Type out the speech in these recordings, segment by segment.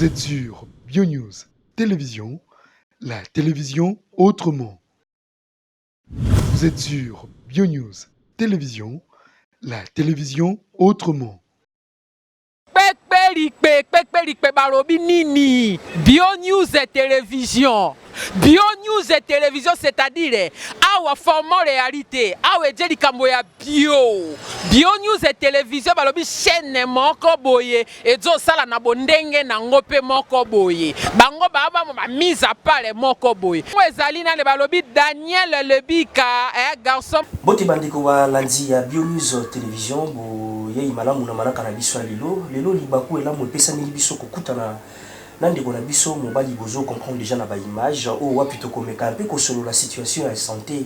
Vous êtes sur BioNews Télévision, la télévision autrement. Vous êtes sur BioNews Télévision, la télévision autrement. Kpekpelikpe, kpekpelikpe balobi nini? Bio News Television. Bio News Television c'est-à-dire awa format réalité, awa eje likambo ya bio. Bio News Television balobi chaîne moko boye ezosala na bondenge nango pe moko boye. Bango ba ba ba mise à part moko boye. Ezali nani balobi Daniel Lebika, eh, garçon. Mbote bandeko balandi ya Bio News Television, boyei malamu na manaka na biso ya lelo. Lelo libaku elamu epesameli biso kokutana na ndeko na biso mobali, bozo comprendre déjà na ba image oyo wapi tokomeka mpe kosolola situation ya santé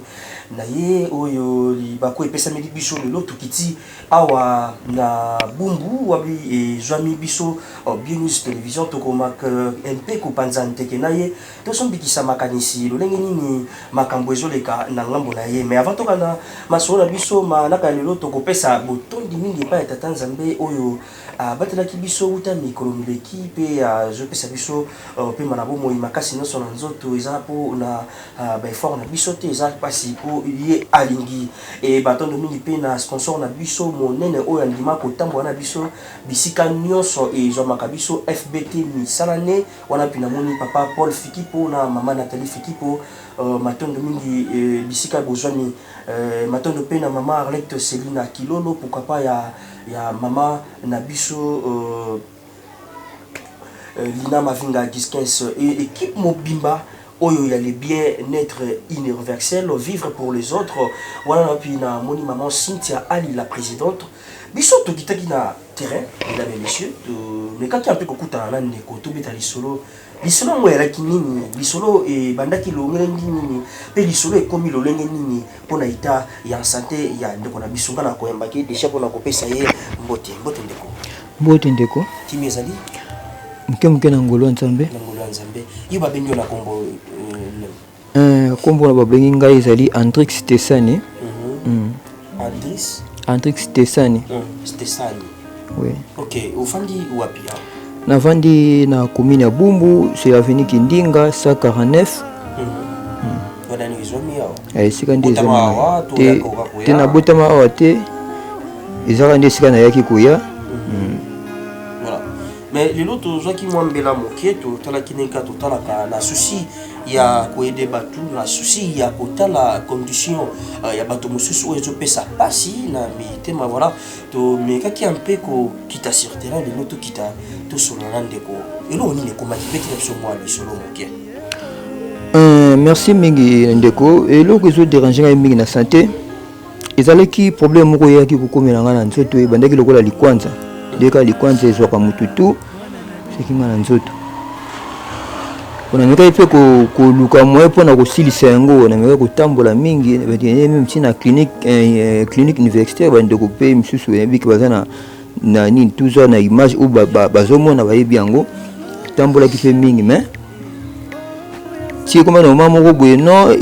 na ye. Oyo libaku epesameli biso lelo, tokiti awa na Bumbu wapi ezwami biso Bio News Television. Tokomaka mpe kopanza nteke na ye, tosombikisa makanisi lolenge nini makambo ezoleka na ngambo na ye. Mais avant tokanda masolo na biso manaka ya lelo, tokopesa botondi mingi epai ya Tata Nzambe oyo abatelaki biso wuta mikolo mileki mpe azopesa biso pema na bomoi makasi nyonso na nzoto. Eza mpo na baeffort na biso te, eza mpasi mpo ye alingi. E batondo mingi mpe na sponsor na biso monene oyo andima kotambola na biso bisika nyonso ezwamaka biso, FBT misala ne wana. Mpe namoni papa Paul Fikipo na mama Nathalie Fikipo, matondo mingi bisika bozwami. Matondo mpe na mama Arlette Selina Kilolo, pourquoi pas ya mama na biso Lina Mavinga Giskens et équipe mobimba oyo ya le bien-être universel, vivre pour les autres wana. Na mpi namoni maman Cynthia Ali, la présidente. Biso tokitaki na terrain, mesdames et messieurs, tomekaki mpe kokutana na ndeko, tobeta lisolo. Lisolo yango eyalaki nini? Lisolo ebandaki lolenge nini mpe lisolo ekomi lolenge nini mpona état ya santé ya ndeko na biso? Nga na koyambaki déjà mpona kopesa ye mbote. Mbote ndeko. Mbote ndeko. Kimi ezali? Moke moke, na ngolu ya Nzambe. Na ngolu ya Nzambe. Yo babengi yo na kombo? Nkombo na babengi ngai ezali Andrix Tesani. Andris? Andrix Tesani. Tesani. Oui. Ok, ofandi wapi awa? Navandi na commune ya Bumbu, c'est avenue Kindinga 149. Wana ezwami awa? Esika nde. Botama awa to te? oyaka oka koya? Te, nabotama awa te, ezaka nde esika nayaki koya. Voilà. Mais lelo tozwaki mwa mbela moke, totalaki ndenge kaka totalaka na souci ya koaider bato, na souci ya kotala condition ya bato mosusu oyo ezopesa mpasi na mitema. Voilà, tomekaki mpe kokita sur terrain. Lelo tokita, tosolola na ndeko. Eloko nini ekomaki? Betela biso mwa lisolo moke. Merci mingi ndeko. Eloko ezodéranger ngai mingi na santé ezalaki problème moko eyaki kokomela ngai na nzoto. Ebandaki lokola likwanza, nde kaka likwanza ezwaka motu tu soki ngai na nzoto. Namekaki mpe koluka moyen mpona kosilisa yango. Namekaki kotambola mingi, même ntina clinique universitaire. Bandeko mpe misusu bayebiki baza na nini, tozwa na image oyo bazomona, bayebi yango. Tambolaki mpe mingi, mais ti ekoma na moment moko boye, non,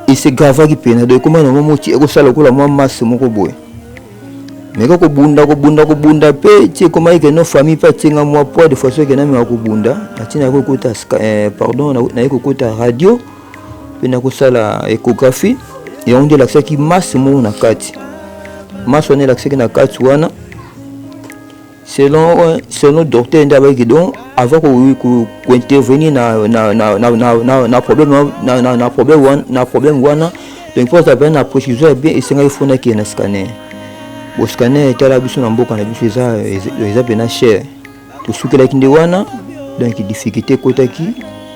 esegravaki mpena. Donc ekoma na moment moko ti ekosala lokola mwa masse moko boye. Meka kobunda, kobunda, kobunda mpe ti ekomaki ke no famille mpe atienga mwa poids de façon ke nameka kobunda. Natina naye kokota, pardon, naye kokota radio mpe nakosala échographie. Yango nde elakisaki masse moko na kati. Masse wana elakisaki na kati wana, selon docteur nde abayaki. Donc avant kointervenir na problème na problème wana, donc mpo azala na précision ya bien, esengaki fo nakende na scanner. Bo scanner etala biso na mboka na biso eza mpena cher. Tosukelaki nde wana, donc difficulté ekotaki,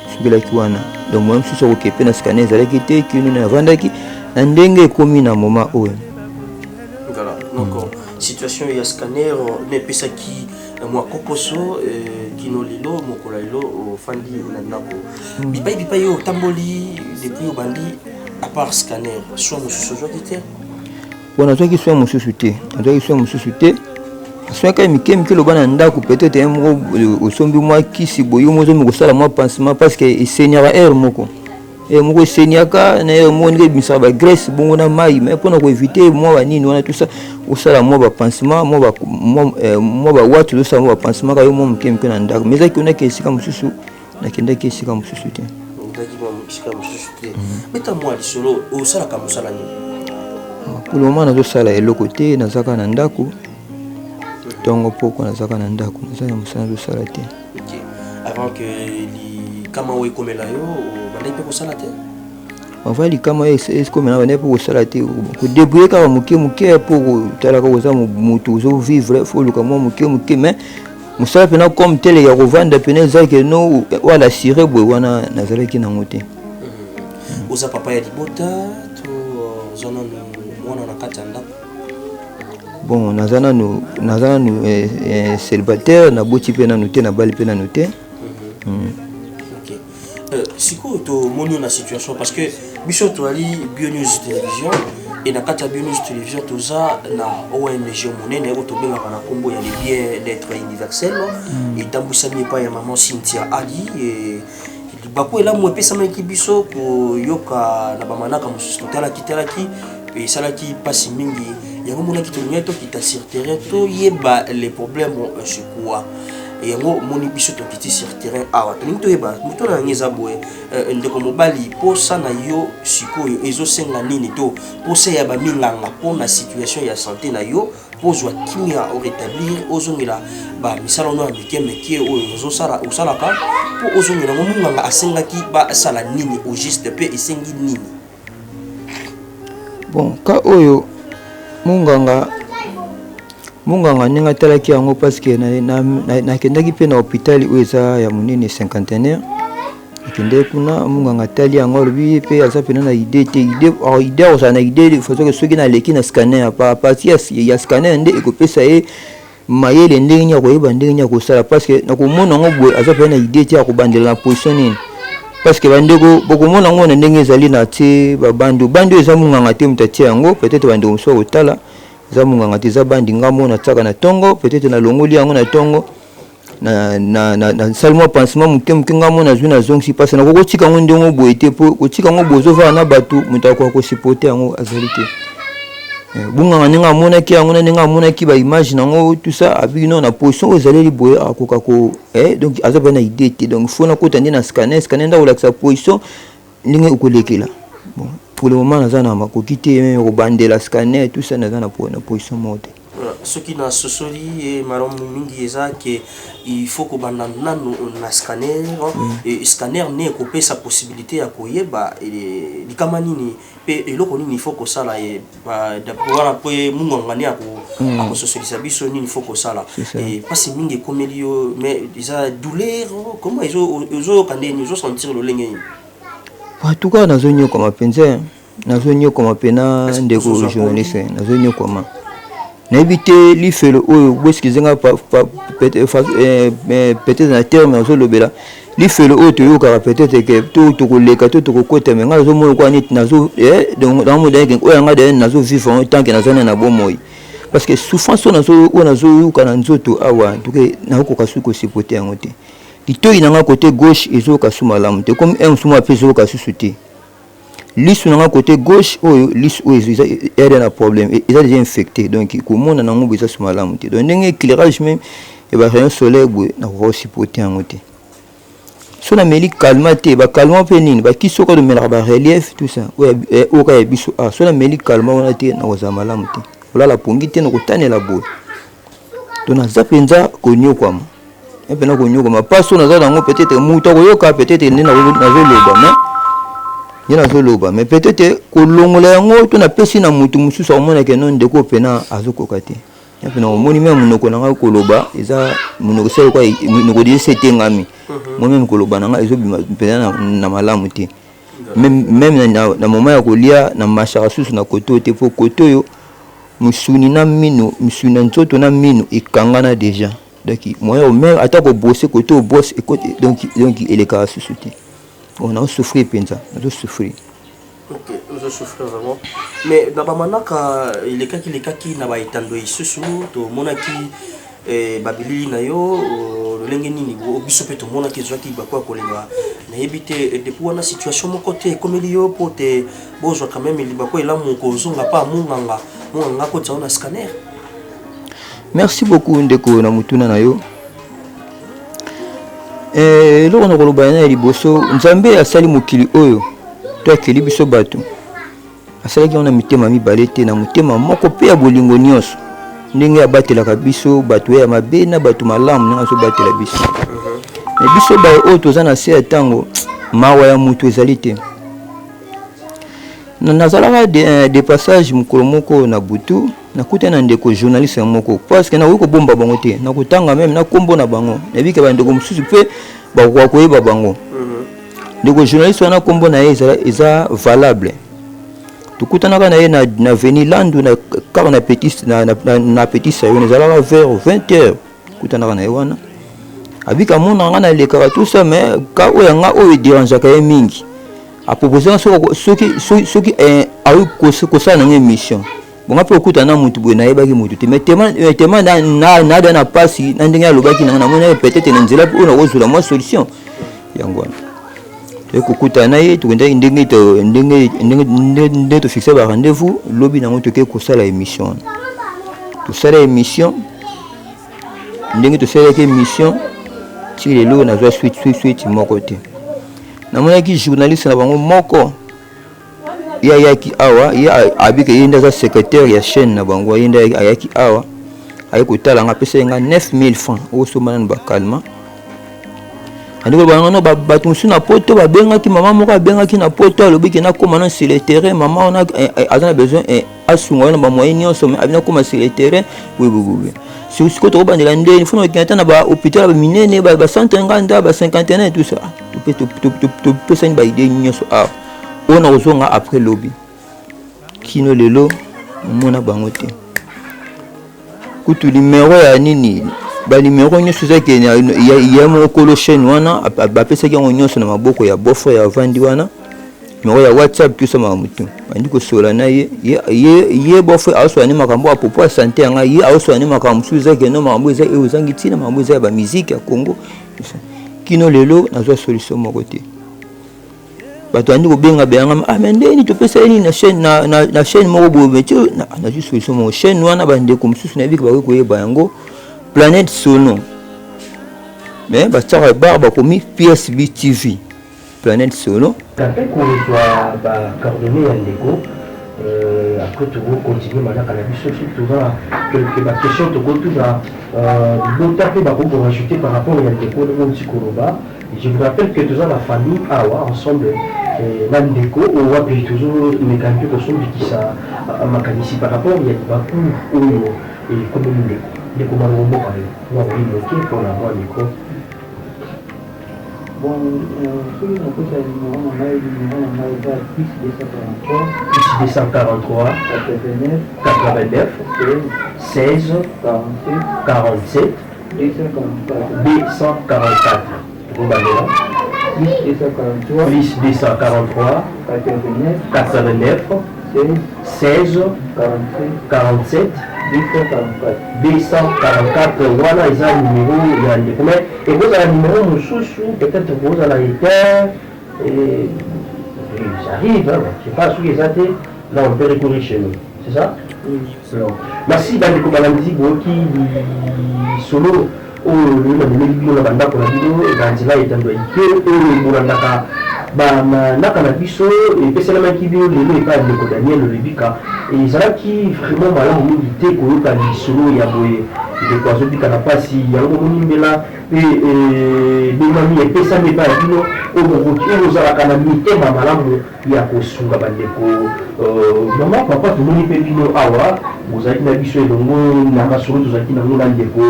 tosukelaki wana. Donc moyen mosusu akoke mpe na scanner ezalaki te. Kino navandaki na ndenge ekomi na moment oyo. Voilà, donc situation ya scanner nepesaki mwa kokoso kino lelo. Mokolo ya lelo ofandi na ndako. Bipai bipai oyo otamboli depuis obandi, à part scanner, soin mosusu ozwaki te? Bon, nazwaki soin mosusu te, nazwaki soin mosusu te. Soin kaka mike mike, loba na ndako peut-être ye moko osombi mwa kisi boye, yo mozomi kosala mwa pansement, parce que esaignaka heure moko. Heure moko eseniaka na heure moko ndenge ebimisaka ba graisse bongo na mai mais mpona koevite mwa banini wana tout ça osala mwa bapansement mwa bawati ozosala mwa bapansement kaka yo mwa moke moke na ndako mais ezaki onaki esika mosusu nakendaki esika mosusu te. Esika mosusu te. Beta mwa lisolo, osalaka mosala nini? Pour le moment nazosala eloko te, nazaka na ndako ntongo poko, nazaka na ndako, naza na mosala nazosala te. Ok, avant que likama oyo ekomela yo, obandaki mpe kosala te? Avant likama oyo ekomela, bandaki mpe kosala te, kodébrouiller kaka moke moke mpo kotalaka koza motu ozovivre, faut oluka mwa moke moke, mais mosala mpena comme tel ya kovanda mpena eza ke no oyo assuré boye wana nazalaki nango te. Oza papa ya libota to oza nanu mwana na kati ya ndako? Bon, naza nanu célibataire, naboti mpe nanu te, nabali mpe nanu te. Ok. Sikoyo tomoni yo na situation, parce que biso toyali Bio News Télévision e na kati ya Bio News Télévision toza na ONG monene oyo tobengaka na nkombo ya Le Bien-être Universel, etambwisami epai ya Mama Cynthia Ali. E libaku elamu epesamaki biso koyoka na bamanaka mosusu totalaki talaki esalaki mpasi mingi. Yango monaki tolingai tokita sur terrain, toyeba les problèmes c'est quoi. Yango omoni biso tokiti sur terrain awa, tolingi toyeba moto na yango eza boye. Ndeko mobali, posa na yo sikoyo ezosenga nini to posa ya baminganga mpona situation ya santé na yo, mpo ozwa kimia, orétablir, ozongela bamisala ono ya mike mike oyo osalaka, mpo ozongela yango? Munganga asengaki basala nini au juste mpe esengi nini? Bon, ka oyo munganga ndenge atalaki yango, parce que nakendaki mpe na hôpital oyo eza ya monene, Cinquantenaire. Akendeki kuna, munganga atali yango, alobi mpe aza mpena na idée te. Idée akozala na idée façon soki naleki na scanner, à partir ya scanner nde ekopesa ye mayele ndenge nini akoyeba ndenge nini akosala, parce que nakomona yango boye, aza mpena na idée te akobandela na position nini. Parce que bandeko bokomona yango na ndenge ezali na tie babandi bandi oyo eza munganga te moto atie yango. Peut-être bandeko mosusu akotala, eza munganga te, eza bandi nga mo natiaka na ntongo. Peut-être nalongoli yango na ntongo, nasali mwa pansement moke moke, nga mo nazwi, nazongisi, parce nakoki kotika yango ndenge boye te, mpo kotika yango boye ozovanda na bato, moto akoka kosupporter yango azali te. Bunganga ndenge amonaki yango na ndenge amonaki baimage nango, tout ça, abiki no na position oyo ezaleli boye akoka ko donc aza mpe na idée te. Donc faut nakota nde na scanner, scanner nde akolakisa position ndenge okolekela. Bon, pour le moment naza na makoki te kobandela scanner, tout ça, naza na position moko te. Soki na sosoli ye malamu mingi, eza ke il faut kobanda nanu na scanner. Scanner nde ekopesa possibilité ya koyeba likama nini mpe eloko nini il faut kosala wana, mpe munganga nde akososolisa biso nini faut kosala. Mpasi mingi ekomeli yo, mais eza douleur comment? Ozoyoka ndeni? Ozosentir lolenge nini? En tout cas nazonyokama mpenza, nazonyokama mpena, ndeko journaliste, nazonyokwama. Nayebi te lifelo oyo boexcuser nga peut-être na terme nazolobela, lifelo oyo toyokaka peut-être ke to tokoleka to tokokota, mais ngai nazomona kwa neti naomona oyo yanga daye nazovivre yango tant que naza na bomoi, parce que souffrance oyo nazoyoka na nzoto awa, en tout cas nakokoka soki kosupporter yango te. Litoi na nga côté gauche ezoyoka su malamu te, comme un mosusu mpe ezoyoka susu te. Lisu na nga côté gauche oyo, lisu oyo eza eza na problème, eza déjà infecté, donc komona nango boye eza su malamu te. Donc ndenge éclairage même ya barayon solaire boye, nakoka kosupporter yango te. So nameli calmant te, bacalmant mpe nini, bakisi oyo tomelaka, barelief, tout ça, oyo kaka ya biso. Ah, so nameli calmant wana te, nakozala malamu te, kolala pongi te, nakotanela boye. To naza mpenza konyokwama mpena, konyokwama. Mpasi oyo naza nango, peut-être moto akoyoka peut-être nde nazoloba, mais nde nazoloba, mais peut-être kolongola yango to napesi na motu mosusu, akomonaka no ndeko mpena azokoka te. Mpena omoni me monoko na ngai koloba eza monoko esa lokwa monoko déjà esi etengami. Moi même koloba na ngai ezobima mpenza na malamu te. Même na moment ya kolia, na mashaka susu na kote oyo te, mpo kote oyo mosuni na mino, mosuni na nzoto na mino ekangana déjà. Donc moyen même ata kobrosse kote obrosse, donc elekaka susu te. Nazosouffrir mpenza, nazosouffrir. Ok, ozosouffrir vraiment, mais na bamanaka elekaki lekaki na baetando lisusu, tomonaki babilili na yo lolenge nini. Biso mpe tomonaki, ezwaki bakoya kolenga. Nayebi te depuis wana situation moko te ekomeli yo mpo te bozwa quand même libaku elamu kozonga pa monganga, monganga akotisa yo na scanner? Merci beaucoup ndeko na motuna na yo. Eloko na koloba na ya liboso, Nzambe asali mokili oyo to akeli biso bato, asalaki yango na mitema mibale te, na motema moko mpe ya bolingo nyonso. Ndenge abatelaka biso bato ya mabe na bato malamu, ndenge azobatela biso. Me biso baye oyo toza na se ya ntango, mawa ya moto ezali te. Nazalaka de passage mokolo moko na butu, nakutani na ndeko journaliste moko, parce que nakoki kobomba bango te, nakotanga meme na nkombo na bango, nayebi ke bandeko mosusu mpe bakoka koyeba bango. Ndeko journaliste wana nkombo na ye eza valable. Tokutanaka na ye na avenue Landu, na kaka na petit, na petit sayo, ezalaka vers 20 heures. Kutanaka na ye wana, abika mona nga nalekaka tout ça, mais ka oyo ya nga oyo ederangeaka ye mingi, apropose nga soki akoki kosala nango émission. Bonga mpe okutana na motu boye, nayebaki motu te, mais tema nada na pasi na ndenge alobaki nanga, namoni peut-être na nzela mpe oyo nakozwela mwa solution. Yango wana toye kokutana na ye, tokendaki ndenge tofixe ba rendez-vous. Lobi nango toke kosala émission wana, tosala émission. Ndenge tosalaki émission ti lelo, nazwa suite moko te. Namonaki journaliste na bango moko, ye ayaki awa, ye abika, ye nde aza secrétaire ya chaîne na bango. Ye nde ayaki awa, aye kotala nga, apesa ye nga 9000 francs okosomba nanu bacalmants. Andi koloba nanga no, bato mosusu na poto babengaki, mama moko abengaki na poto, alobi ke nakóma na sur le terrain. Mama wana aza na besoin asunga yo na bamoyen nyonso, mais abi nakóma sur le terrain boyeboyeboye. Sikoyo tokobandela ndeni fona okende ata na bahôpital ya minene, bacentre nganda, bacinquantenaire, tout ça. Topesani baidée nyonso awa oyo na kozonga après lobi. Kino lelo omona bango te. Kutu numero ya nini, banumero nyonso ezaki ya mokolo chaîne wana, bapesaki yango nyonso na maboko ya beau-frère ya avandi wana, numero ya WhatsApp, tout ça, makambo tu bandi kosola na ye. Ye beau-frère aosola ne makambo à propos ya santé ya ngai, ye aosola ne makambo mosusu ezaki no makambo eza ozangi ntina, makambo eza ya bamusique ya Congo. Kino lelo nazwa solution moko te. Bato bandi kobenga beyanga, ah, mais ndeni topesa ye nini na chaîne, na chaîne moko boye, mais ti nazwi solution moko. Chaîne wana, bandeko mosusu nayebi bakoki koyeba yango, Planète Sono, mais batiaka bar, bakomi PSB TV, Planète Sono. Mpe kozwa bacoordonnées ya ndeko, après tokocontinue manaka na biso. Soki toza quelque baquestion tokotuna libota mpe bakoki korajouter par rapport ya ndeko ndenge outi koloba. Je vous rappelle que toza na famille awa ensemble na ndeko oyo wapi tozomeka mpe kosombikisa makanisi par rapport ya libaku oyo ekomeli ndeko. Ndeko, malongo mboka yo mwa oyi moke mpona mwa micro. Bon, soki napesa numéro na ngai, numéro na ngai eza plus 243. Plus 243. 89. 89. 16. 16. 47. 47. 244. 244. Tokobandela. Plus 243. Plus 243. 89. 89. 16. 16. 47. 47. 244. 244. Wana eza numéro ya ndeko, mais ekozala numéro mosusu, peut-être kozala éteint, j'arrive, hein, je sais pas soki eza te. Là on peut recourir chez nous, c'est ça? Oui. Alors, merci bandeko balandi, boyoki lisolo oyo lelo namemeli bino na bandako na bino na nzela etando ya ike oyo bolandaka banaka na biso. Epesalamaki bino lelo epai ya ndeko Daniel Olebika. Ezalaki vraiment malamu mingi te koyoka lisolo ya boye. Ndeko azobika na mpasi yango, omoni mbela mpe ebengami, epesami epai ya bino oyo bokoki, oyo ozalaka na mitema malamu ya kosunga bandeko. Mama, papa, tomoni mpe bino awa bozalaki na biso elongo na masolo tozalaki nango na ndeko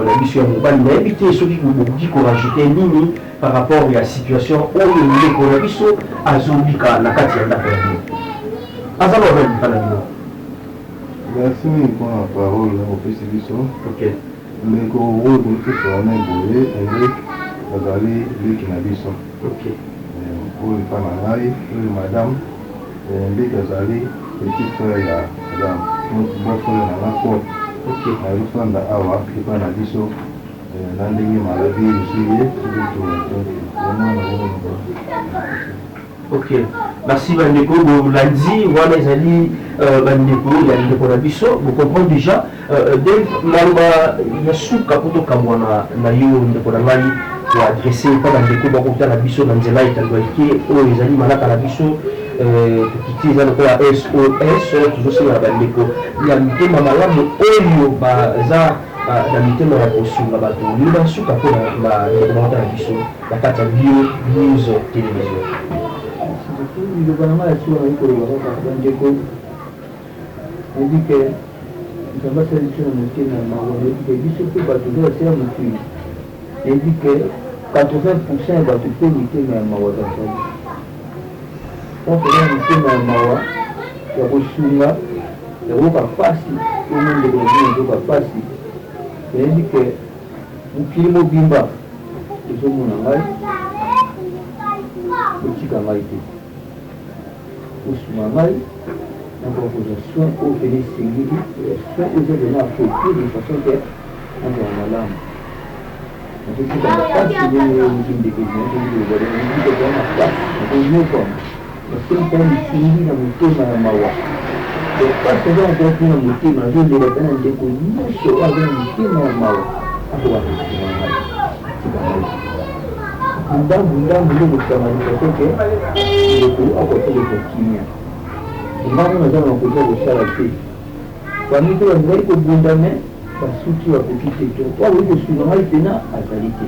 na biso ya mobali. Nayebi te soki bokoki korajouter nini par rapport ya situation oyo ndeko na biso azobika na kati ya ndako ya bino. Aza normal mpa na bino? Merci mingi mpona parole opesi biso. Ndeko oyo tosola na boye, Henrik, azali leki na biso. Oyo epa na ngai, oyo madame Henrik azali petit frère ya madame, donc beau frère na nga propre. Azofanda awa epa na biso na ndenge maladie ezwi ye. Donc. Vraiment nazoloba. Ok, merci bandeko bolandi wana ezali bandeko ya ndeko na biso bocomprendre déjà. Dave, maloba ya suka mpo tokabwana na yo, ndeko na ngai, koadresser mpa bandeko bakotala biso na nzela etandwalike oyo ezali manaka na biso. Tokiti eza lokola SOS. Tozosenga na bandeko ya mitema malamu oyo baza na mitema ya kosunga bato, liloba suka mpona bandeko bakotala biso na kati ya Bio News Télévision. Liloba na ngai ya suka, nayi koloba kaka, bandeko, nayebi ke Nzambe asali biso na motema ya mawa. Nayebi ke biso mpe bato oza basala mokili, nayebi ke 80 % ya bato mpe mitema ya mawa bazali. Ntango toza na mitema ya mawa ya kosunga, ya koyoka pasi oyo ndeko na bino azoyoka pasi, nayebi ke mokili mobimba ezomona ngai. Botika ngai te, bosunga ngai nakoka kozwa soin oyo pene esengeli, soin oyo eza vraiment approprié, de façon ke nazala malamu. Nazobika na pasi ndenge oyoki ndeko nazoki koloba. Nazobika eza na pasi, nazonyokwama, nasengi lisungi na motema ya mawa. Donc pasi aza na mpe na motema, nazolela mpe na ndeko nyonso oyo aza na motema ya mawa akoka kosunga ngai. Tika ngai ndambu ndambu nde kosanga de façon ke ndeko akoka mpe kozwa kimia. Ngai mona aza na makoki ya kosala te, famille mpe bazali kobunda, me basuki bakoki te. To po akoki kosunga ngai mpena azali te.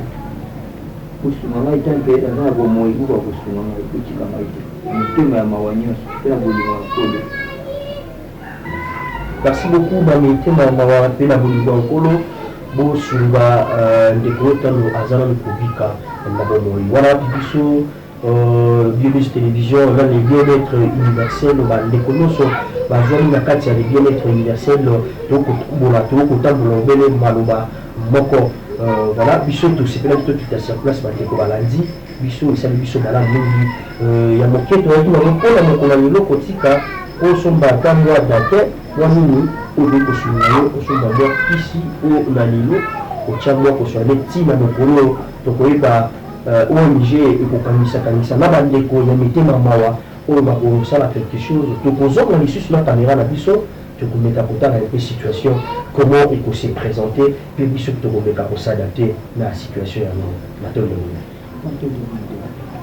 Kosunga ngai tant que naza na bomoi, bokoka kosunga ngai, kotika ngai te, motema ya mawa nyonso mpe na bolingo ya Nkolo. Merci beaucoup. Bamitema ya mawa mpe na bolingo ya Nkolo, bosunga ndeko oyo aza nanu kobika na bomoi wana. Wapi biso Bionews Télévision eza le bien-être universel. Bandeko nyonso bazwami na kati ya le bien-être universel, tokotambola, tokotambola obele maloba moko. Voilà, biso tosepelaki tokita sur place. Bandeko balandi biso, esali biso malamu mingi. Ya moke toyaki nango mpona mokolo ya lelo, kotika osomba ata mwa date mwa nini oyo kosunga yo, osomba mwa kisi oyo na lelo otya mwa kosoigner ntina mokolo tokoyeba. ONG ekokangisakangisa na bandeko ya mitema mawa oyo bakosala quelque chose. Tokozonga lisusu na caméra na biso, tokomeka kotala mpe situation comment ekose présenter, mpe biso tokomeka kos'adapter na situation yango. Matondo.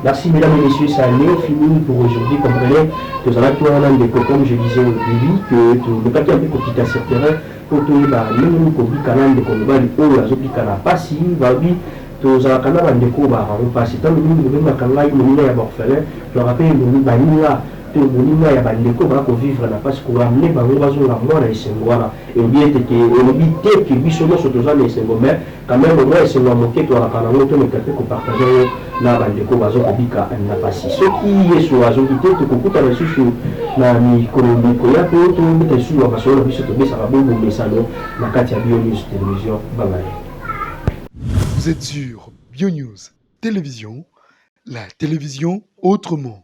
Merci mesdames et messieurs, ça est fini pour aujourd'hui. Comprenez, tozalaki wana ndeko, comme je disais au début, que tolekaki un peu kokita sur terrain po toyeba ndenge nini kobika na ndeko mobali oyo azobika na pasi. Balobi tozalaka na bandeko oyo bakango mpasi. Ntango mingi bobengaka ngai moninga ya baorphelin, tozalaka mpe baninga to moninga ya bandeko baya kovivre na mpasi, koramener bango bazonga mwana esengo. Wana elobi ete ke elobi te ke biso nyonso toza na esengo, mais quand même mwa esengo ya moke toalaka nango, tomeka mpe kopartager yango na bandeko baza kobika na mpasi. Soki Yesu azongi te, tokokutana lisusu na mikolo mikoya mpe tobeta lisusu ya masolo na biso tobesaka bomesano na kati ya Bio News Télévision. Babaye. Vous êtes sur BioNews Télévision, la télévision autrement.